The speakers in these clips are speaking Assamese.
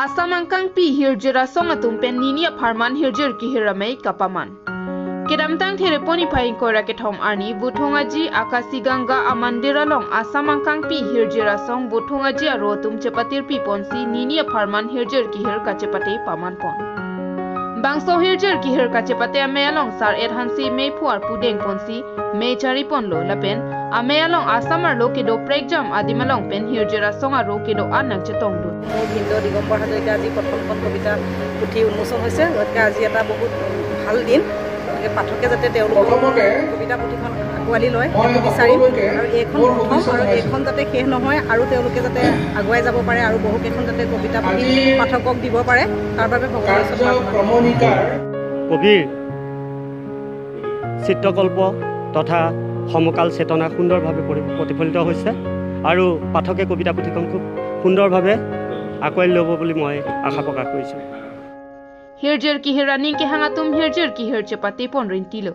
Assam angkang pi hirjira song atum pen nini pharman hirjir ki hiramei kapaman. Kedamtang thereponi phaing koira ke thom arni buthongaji akasi ganga amandiralong Assam angkang pi hirjira song buthongaji aro tum chepatir pi ponsi nini pharman hirjir ki hir kachepate paman pon. Bangso hirjir ki hir kachepate amealong sar edhansi me phuar pudeng ponsi me chari ponlo lapen amealong asamar lo kedo prekjam adimalong pen hirjira song aro kedo anak chetong du. মোৰ ভিনদেউ দিগম্বৰ হাজৰিকা আজি প্ৰথমখন কবিতা পুথি উন্মোচন হৈছে, গতিকে আজি এটা বহুত ভাল দিন। গতিকে পাঠকে যাতে তেওঁলোকৰ কবিতা পুথিখন আঁকোৱালি লয় সেইটো বিচাৰিম, আৰু এইখন প্ৰথম আৰু এইখন যাতে শেষ নহয় আৰু তেওঁলোকে যাতে আগুৱাই যাব পাৰে আৰু বহুকেইখন যাতে কবিতা পুথি পাঠকক দিব পাৰে তাৰ বাবে ভগৱানৰ ওচৰত প্ৰাৰ্থনা। কবিৰ চিত্ৰকল্প তথা সমকাল চেতনা সুন্দৰভাৱে প্ৰতিফলিত হৈছে আৰু পাঠকে কবিতা পুথিখন খুব সুন্দৰভাৱে আঁকোৱালি ল'ব বুলি মই আশা প্ৰকাশ কৰিছোঁ। Hirjir ki hiraning ki hangatum hirjir ki hirche pati pon rintilo.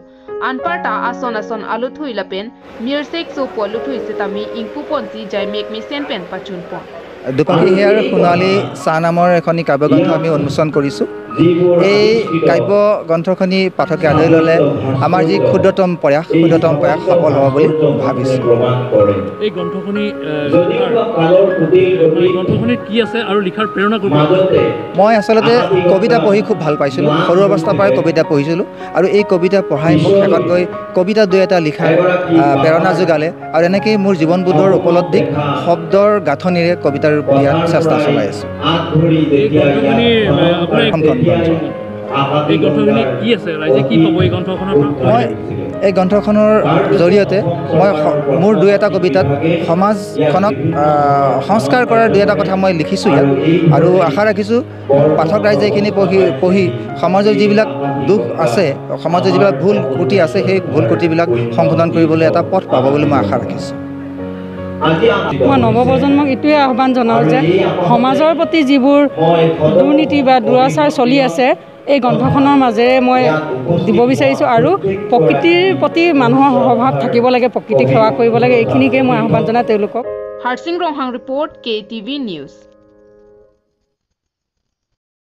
Anparta ason ason alu thui lapen mirsek so polu thui setami ingpu ponsi jai mek mi senpen pachun pon. দুপাখি হিয়াৰ সোণালী চাহ নামৰ এখনি কাব্যগ্ৰন্থ আমি উন্মোচন কৰিছোঁ। এই কাব্যগ্ৰন্থখনি পাঠকে আদৰি ল'লে আমাৰ যি ক্ষুদ্ৰতম প্ৰয়াস সফল হ'ব বুলি ভাবিছোঁ। এই গ্ৰন্থখনি কি আছে আৰু লিখাৰ প্ৰেৰণা? মই আচলতে কবিতা পঢ়ি খুব ভাল পাইছিলোঁ, সৰু অৱস্থাৰ পৰাই কবিতা পঢ়িছিলোঁ আৰু এই কবিতা পঢ়াই মোক শেষত গৈ কবিতা দুই এটা লিখাৰ প্ৰেৰণা যোগালে আৰু এনেকৈয়ে মোৰ জীৱনবোধৰ উপলব্ধিক শব্দৰ গাঁথনিৰে কবিতাৰ ৰূপ দিয়াৰ চেষ্টা চলাই আছোঁ। মই এই গ্ৰন্থখনৰ জৰিয়তে মই মোৰ দুই এটা কবিতাত সমাজখনক সংস্কাৰ কৰাৰ দুই এটা কথা মই লিখিছোঁ ইয়াত, আৰু আশা ৰাখিছোঁ পাঠক ৰাইজে এইখিনি পঢ়ি সমাজৰ যিবিলাক দুখ আছে, সমাজৰ যিবিলাক ভুল ত্ৰুটি আছে, সেই ভুল ত্ৰুটিবিলাক সংশোধন কৰিবলৈ এটা পথ পাব বুলি মই আশা ৰাখিছোঁ। মই নৱপ্ৰজন্মক এইটোৱে আহ্বান জনাওঁ যে সমাজৰ প্ৰতি যিবোৰ দুৰ্নীতি বা দুৰাচাৰ চলি আছে এই গ্ৰন্থখনৰ মাজেৰে মই দিব বিচাৰিছোঁ, আৰু প্ৰকৃতিৰ প্ৰতি মানুহৰ স্বভাৱ থাকিব লাগে, প্ৰকৃতিক সেৱা কৰিব লাগে, এইখিনিকে মই আহ্বান জনাওঁ তেওঁলোকক। Harsing Ronghang report, KTV news.